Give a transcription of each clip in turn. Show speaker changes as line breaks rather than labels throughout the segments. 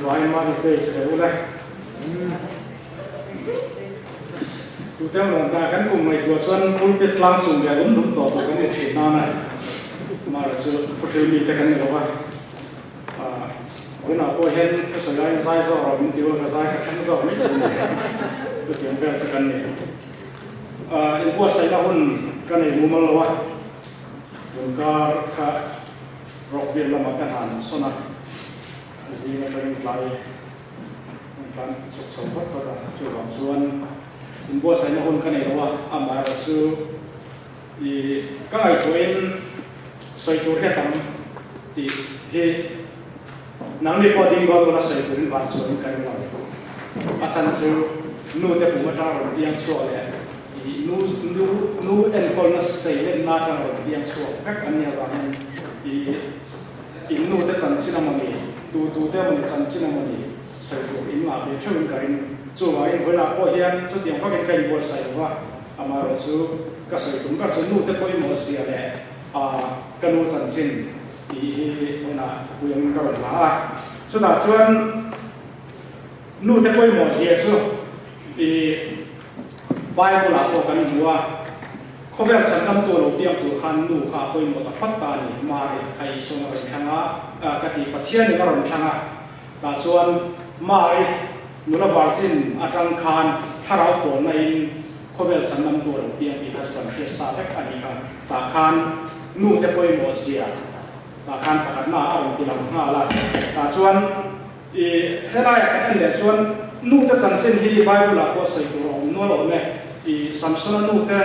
zavaiin Mother's Day che ve ule. Tute emaw dah kan kum ngaihtuah chuan pulpit tlang chung leh dum dum tawh tur kan ni thin nana amaherawh chu thuhril mite kan ni lo va. Tunah pawh hian thusawi laiin zai zawk rawh min ti ula ka zai ka thleng zawk mai thei a ni. Chutiang vel chu kan ni. Inbuatsaihna hun ka nei mumal lo a, tunkar kha Rockville lamah ka hna sawn a, zing atangin tlai an tlan chhuk chho phawt phawt a, chuvang chuan inbuatsaihna hun ka nei lo a, amaherawh chu i ka ngaihtuahin sawi tur hi a tam tih hi nangni pawh ding dawn ula sawi turin van chuanin ka ring lo. A chhan chu nu te pum atang rawn piang chhuak leh i nu nu nu enkawlna seilenna atang rawn piang chhuak vek an nih avangin i In nu te chanchin a mawni, tu tu te mawni chanchin a mawni sawi tur in ngah ve theuhin ka ring. Chuvangin vawiinah pawh hian chutiang vakin ka inbuatsaih lo va, amaherawh chu ka sawi tum ber chu nu te pawimawh zia leh a ka nu chanchin tih hi vawiinah thupui angin ka rawn la a. Chutah chuan nu te pawimawh zia chu i Bible ah pawh kan hmu a, khawvel chhandamtu lo piang tur khan nu kha a pawimawh ta phawt ta a ni. Mari kha Isuan a rawn thlang a, ka ti, Pathianin a rawn thlang a, tah chuan Mari nula virgin atang khan thlarau pawnna in khawvel chhandamtu a lo piang tih kha chu kan hriat sa vek a nih kha. Tah khan nu te pawimawh zia tah khan pakhatna a rawn ti lang nghal a, tah chuan I helaiah kan en leh chuan nute chanchin hi Bible-ah pawh sawi tur a awm nual awm e. I Samsona nute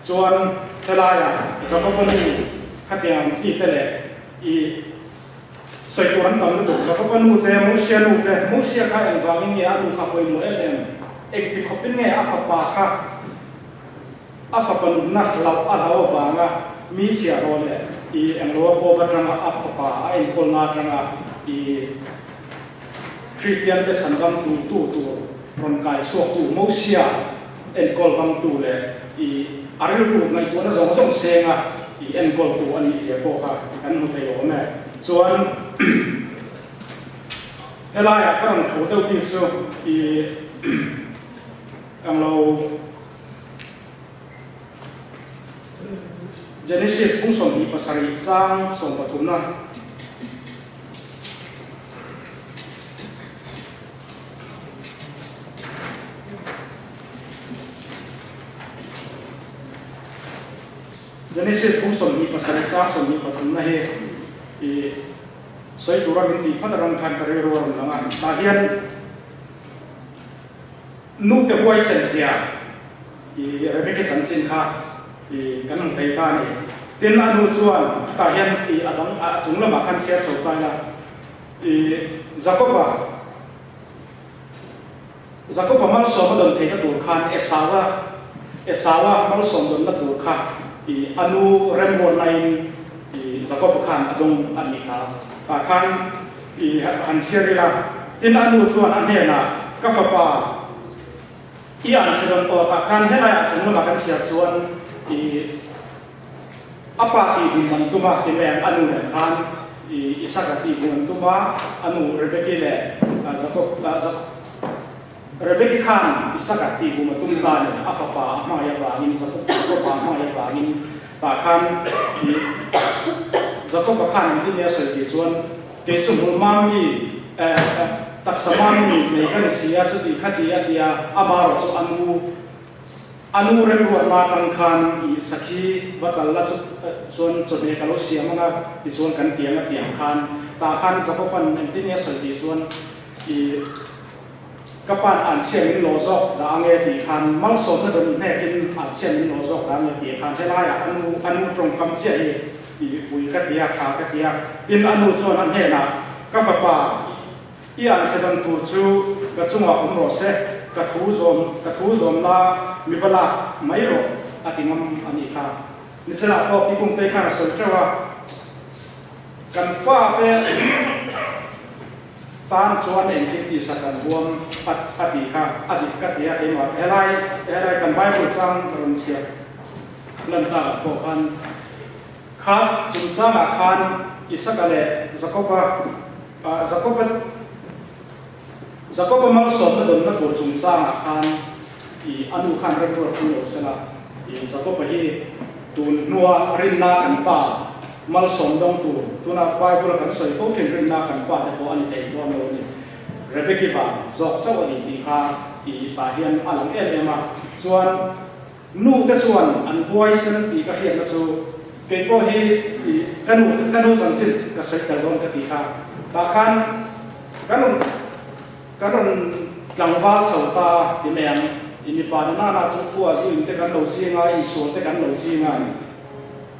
chuan helaiah Jakoba nu khatiang ang chi te leh i sawi tur an tam lutuk. Jakoba nute, Mosia nute, Mosia kha engvangin nge a nu kha pawimawh em em? Engti khawpin nge a fapa kha a fapa nunna hlauh a hlau avanga mi chhiahhlawh leh i englo a pawh va tanga a fapa a enkawlna atanga i Kristiante chhandam tu tu tur rawn kai chhuaktu Mosia enkawl damtu leh i a rilru ngaihtuahna zawng zawng senga i enkawltu a nih zia pawh kha kan hmu thei awm e. Chuan helaiah ka rawn thlo deuh bik chu i englo Genesis bung 27 chang 13na. Genesis bung 27 chang 23 na hi i sawi tura min tih phat atang khan ka rilru a rawn lang a. Tah hian Nu te huaisen zia i Rebecca chanchin kha i kan hmu thei ta a ni. Tin, a nu chuan hetah hian i a dang a chung lamah khan chhiar chho ta ila, i Jakoba, Jakoba malsawm a dawn theihna tur khan Esaua, Esaua malsawm dawnna tur kha i a nu remruatnain i Jakoba khan a dawng a nih kha. Tah khan I han chhiar ila, tin a nu chuan a hnenah, Ka fapa, i an chhe dawn tawh tah khan helaiah chung lamah kan chhiar chuan i a pa tih bum an tum a, ti mai ang, a nu nen khan i Isaka tih bum an tum a, a nu Rebeki leh Jakob, Rebeki khan Isaka tih bum a tum ta a ni, a fapa a hmangaih avangin, Jakob, Jakoba a hmangaih avangin tah khan i Jakoba khan engtin nge a sawi tih chuan, Kei chu hmul mam mi, eh, taksa mam mi nei ka ni si a, chuti kha ti a ti a, amaherawh chu a nu, a nu remruatna atang khan i sakhi va tal la chu chuan chawhmeh ka lo siam ang a tichuan kan tiang a tiang khan tah khan Jakoban engtin nge a sawi tih chuan i Ka pan an chhia min lawh zawk dah ange tih khan malsawmna dawn hnekin an chhia min lawh zawk dah ange tih khan helaiah a nu a nu tawngkam chiah hi i pui ka ti a, tha ka ti a. Tin, a nu chuan a hnenah, Ka fapa, i an chhe dan tur chu ka chungah awm rawh se, ka thu zawm ka thu zawm la mi va lak mai rawh a ti ngam a nih kha. Nisela pawh pi Kungtei khan a sawi teuh a, Kan fate Tan chuan engkim tihsak kan huam a tih kha a dik ka ti a, keimah helai helai kan Bible chang rawn chhiar lan takah pawh khan kha chungchangah khan Isaka leh Jakoba Jakoba. Jakob-a malsawmna dawnna tur chungchangah khan i a nu khan remruat pui lo sela, i Jakob-a hi tun hnua rinna kan pa malsawm dawng tur, tuna Bible-a kan sawi fo thin rinna kan pa te pawh a ni thei dawn lo a ni. Rebeki vang zawk chauh a ni tih kha i tah hian a lang em em a. Chuan nu te chuan an huaisen tih ka hriatna chu kei pawh hi i ka nu ka nu chanchin ka sawi tel dawn ka tih kha. Tah khan kan rawn kan rawn tlangval chho ta ti mai ang. I mipa ni nana chu khua zu in te kan lo ching a, insual te kan lo ching a ni.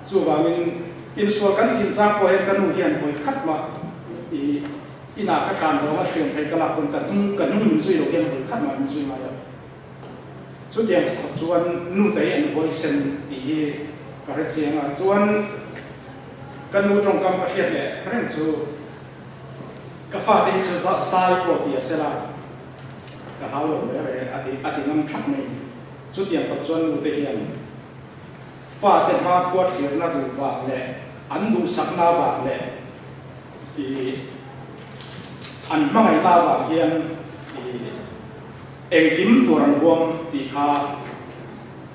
Chuvangin insual kan chin chang pawh hian ka nu hian vawi khat mah i Inah ka tlan vang a hriam phei ka lak pawn ka hnung ka hnung min zui lo hian vawi khat mah min zui ngai lo. Chutiang khawp chuan nutei an huaisen tih hi ka hre chiang a, chuan ka nu tawngkam ka hriat leh reng chu ka fate hi chu sai pawh ti a sela ka hlau lo ve re a ti a ti ngam thak mai a ni. Chutiang khawp chuan nute hian fate hmakhua thlirna duh vang leh an duhsakna vang leh I an hmangaihna avang hian i engkim tur an huam tih kha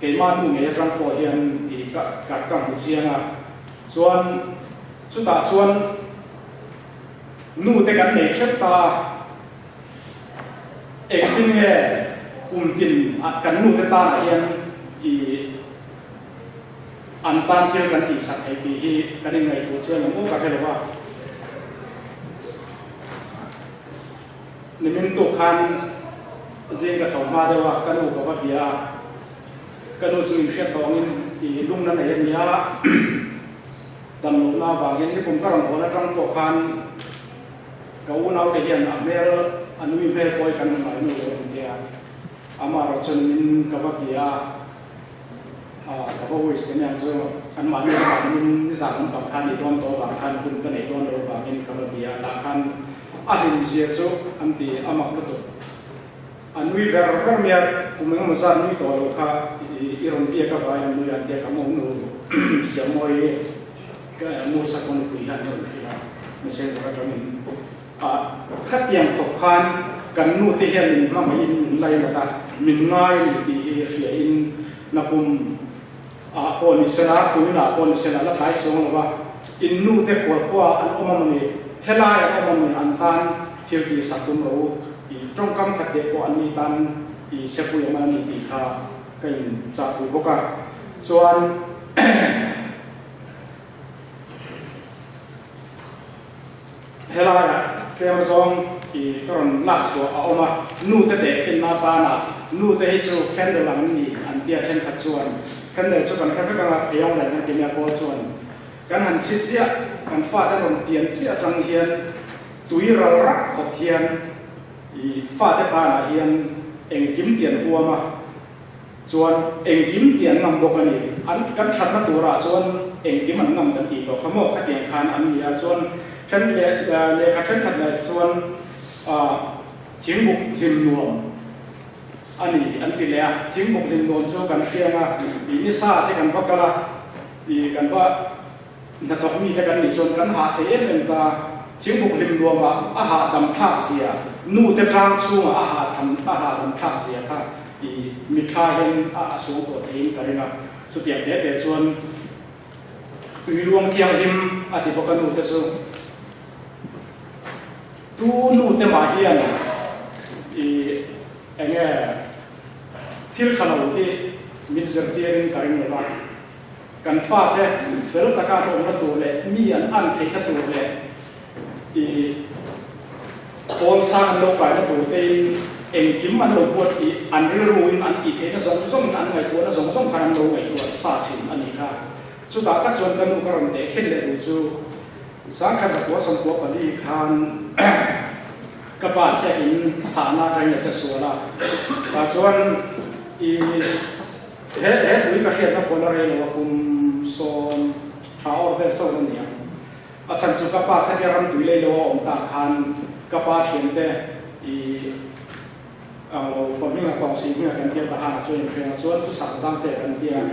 keimah nu ngei atang pawh hian i ka ka ka hmu chiang a. Chuan chutah chuan nu te kan nei theuh ta a, engtin nge kum tin kan nu te tanah hian i An tan thil kan tihsak thei tih hi kan inngaihtuah chiang ang u ka hre lo a. Nimin tuk khan zing ka tho hma deuh a, ka nu ka va bia a, ka nu chu inhriat tawngin i lungna nei a ni a, damlohna avangin nikum ka rawn hawn atang pawh khan ka unaute hian a hmel, a nui hmel pawh hi kan hmu ngai nu lo an ti a, amaherawh chu nimin ka va bia a. Ka va wish te nen chu anmahni lamah nimin nizan lampang khan i dawn tawh avang khan hun ka neih dawn loh avangin ka va bia a, tah khan a hlim zia chu an ti a mak lutuk. A nui ver ver mai a, kum engemaw zat nui tawh loh kha i rawn biak avangin a nui a, tia ka mawng nu Siammawi ka Ngursa ka nupui hian ka rawn hrilh a, messenger atangin a khatiang khawp khan kan nu te hian min hmangaihin min lainat a, min ngai a ni tih hi hria in nakum ah pawh ni sela, kumin ah pawh ni sela la tlai chuang lo va, in nu te khual khua an awm a mawni, helai an awm a mawni an tan thil tih sak tum ro u, i tawngkam khat te pawh an ni tan i sepui a man a ni tih kha ka in chah duh bawk a, chuan. Helaiah tlem zawng i ka rawn lak chhuah a awm a, nu te tehkhinna atana nu te hi chu candle ang an ni an tia thenkhat chuan candle chu kan hre vek anga pheiawng leh kan ti mai a kawl chuan kan han chhi chiah kan fate rawn pian chiah atang hian tui ral rak khawp hian i fate tanah hian engkim ti an huam a. Chuan engkim tih an ngam bawk a ni. An kan thatna turah chuan engkim an ngam kan tih tawh kha maw khatiang khan an ni a. Chuan then leh lehkha thenkhat leh chuan thingbuk hlim nuam a ni an ti leh a. Thingbuk hlim nuam chu kan hriang a, ih nisa te kan va kal a, ih kan va hnathawk mite kan nih chuan kan hah thei em em ta. Thingbuk hlim nuamah a hahdam thlak zia, nute tang chhungah a hahdam a hahdam thlak zia kha I mitthla hian a a suang tawh theiin ka ring a, chutiang te te chuan tui luang thianghlim a ti bawk a nu te chu. Tu nu te mah hian i eng nge thil tha lo hi min zirtirin ka ring lo va, kan fate fel taka an awmna tur leh mi an an theihna tur leh I pawn sang an lo kaina tur tein engkim an lo buat tih an rilruin an tih theihna zawng zawngin an ngaihtuahna zawng zawng khan an lo ngaihtuah sa thin a nih kha. Chutah tak chuan ka nu ka rawn teh khen leh duh chu Zangkhat zakua 94 khan ka pa chiah in sahna atangin a che sual a, tah chuan i he he thu hi ka hriatna pawl a rei lo a kum sawm tha awr vel chauh a ni ang. A chhan chu ka pa khatia ram tui lei lo a awm tah khan ka pa thiante i ang lo pa hminga kawngsi hminga kan tia tahan ah chuan inhreng ah chuan pu sak zang te kan tia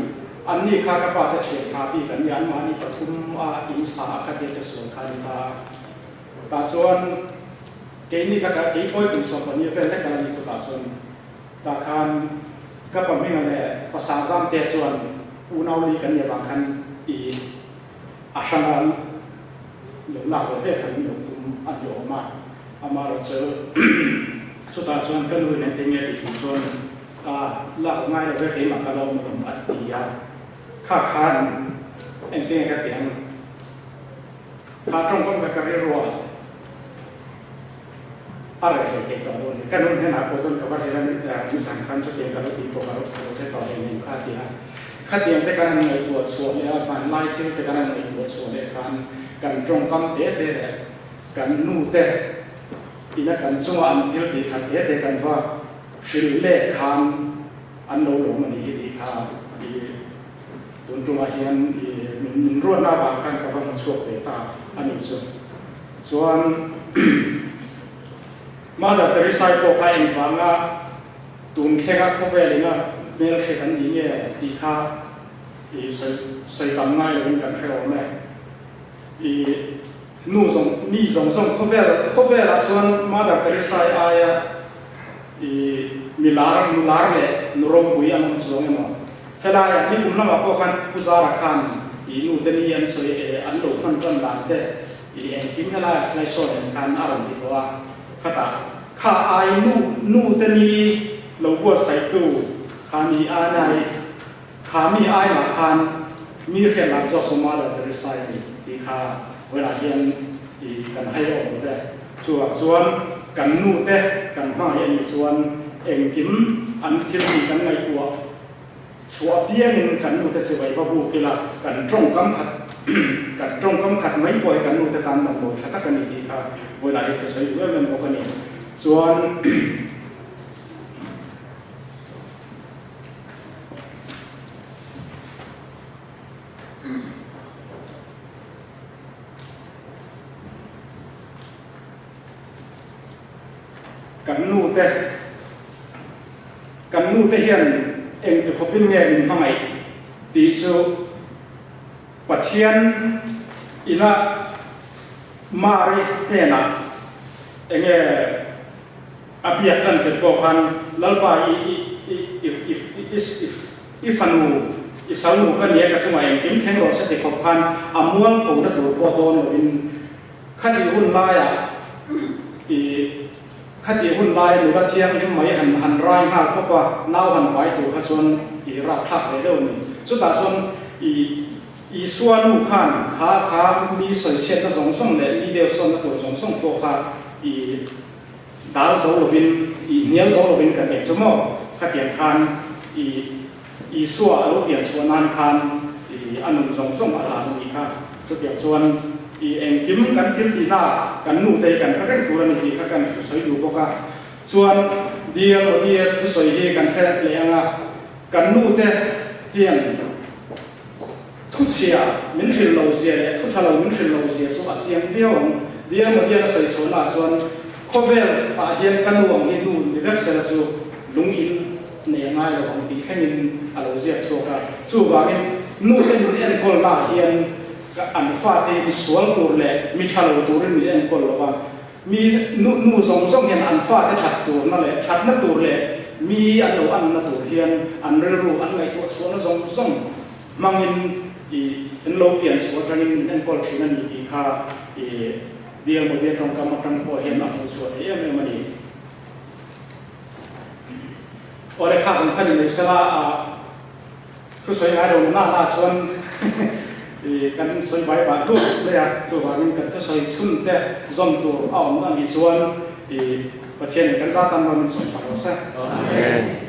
an ni kha ka pa te thian tha bik an ni an mahni pathum a in sa a khatia che sual kha a ni ta a tah chuan. Keini ka kal kei pawi kum 12 vel lek a ni chutah chuan tah khan ka pa hminga leh pa Sangzam te chuan unau li kan nih avang khan i a hranga lo lak ve ve khan min lo tum a ni awm a. Amaherawhchu chutah chuan ka nu in engtin nge tih tih chuan a lak ngai lo ve keimah ka lawm alawm a ti a. Kha khan engtin nge ka ti ang? Kha tawngkam kha ka rilru a a reh hlei thei tawh lo a ni. Ka nun hnenah pawh chuan ka va hrel a nizan khan chutiang ka lo tih pawh ka lo hre tawh hlei nem kha a ti a. Khatiang te kan han ngaihtuah chhuah leh a, hmanlai thil te kan han ngaihtuah chhuah leh khan kan tawngkam te te leh kan nu te ina kan chunga an thil tih that te te kan va hrilh let khan an lo lawm a ni hi tih kha i Tun tumah hian i min ruatna avang khan ka va hmu chhuak ve ta a nih chu. Chuan Mother Teresa-i pawh kha engvanga tun thlenga khawvel ina hmelhre kan nih nge tih kha i sawi tam ngai lovin kan hre awm e. I nu zawng mi zawng zawng khawvel khawvelah chuan Mother Teresa-i aia i mi lar nu lar leh nu ropui an awm chuang emaw? Helaiah ni kum lamah pawh khan Pu Zara khan i nu te ni an sawi e an lo hman tan dan te i engkim helaiah slide show nen khan a rawn ti tawh a, khatah kha ai nu nu te ni lo buatsaihtu kha mi anai kha mi ai mah khan mi hriat lar zawk chu Mother Teresa i ni tih kha vawiinah hian i kan hai awm lo ve. Chuvang chuan kan nu te kan hmangaih a nih chuan engkim an thil tih kan ngaihtuah Chhuah piangin kan nute chibai va buk ila, kan tawngkam khat kan tawngkam khat mai pawh hi kan nute tan damdawi tha tak a ni tih kha vawilah hian ka sawi duh em em bawk a ni. Chuan Kan nute Kan nute hian engti khawpin nge min hmangaih tih chu Pathian ina Mari hnenah enge a biak tan tel pawh khan Lalpa i i i i i i i fanu i salnu ka nia ka chungah engkim thleng rawh se ti khawp khan a mualphona tur pawh dawn lovin Khatih hun laiah i khatih hun laia nula thianghlim mai han han rai nghal pawp a, nau han pai tur kha chuan i rapthlak ve deuh a ni. Chutah chuan i Isua nu khan kha kha mi sawichhiatna zawng zawng leh mi deuhsawnna tur zawng zawng pawh kha i dal zo lovin i hnial zo lovin kan eng chu maw? Khatiang khan i Isua a lo pian chhuah nan khan i a nun zawng zawng a hlan a nih kha. Chutiang chuan i engkim kan thil tihna kan nute hi kan hre reng tur a ni tih kha kan sawi duh bawk a. Chuan Dear Odie thusawi hi kan hre leh ang a, kan nute hian thuchhia min hrilh lo zia leh thu tha lo min hrilh lo zia chu a chiang viau ang. Dear Modi-a na sawi chhuahnaah chuan khawvel ah hian ka nu ang hi nu ni vek sela chu lung in nei a ngai lo ang tih thlengin a lo ziak chhuak a. Chuvangin nute min enkawlnaah hian an fate hi mi sual tur leh mi tha lo turin min enkawl lo va. Mi nu nu zawng zawng hian an fate that turna leh thatna tur leh mi an lo anna tur hian an rilru an ngaihtuah chhuahna zawng zawng hmangin i an lo pian chhuah atangin min enkawl thin a ni tih kha i Dear Modi-a tawngkam atang pawh hian a hmuh chhuah thei em em a ni. Aw le kha zawng khan i nei sela a thusawi ngai lo na na chuan i kan sawi bai bah duh mai a, chuvangin kan thusawi chhun te zawm tur a awm a nih chuan i Pathianin kan zat tan rawn min sawmsak rawh se.
Amen.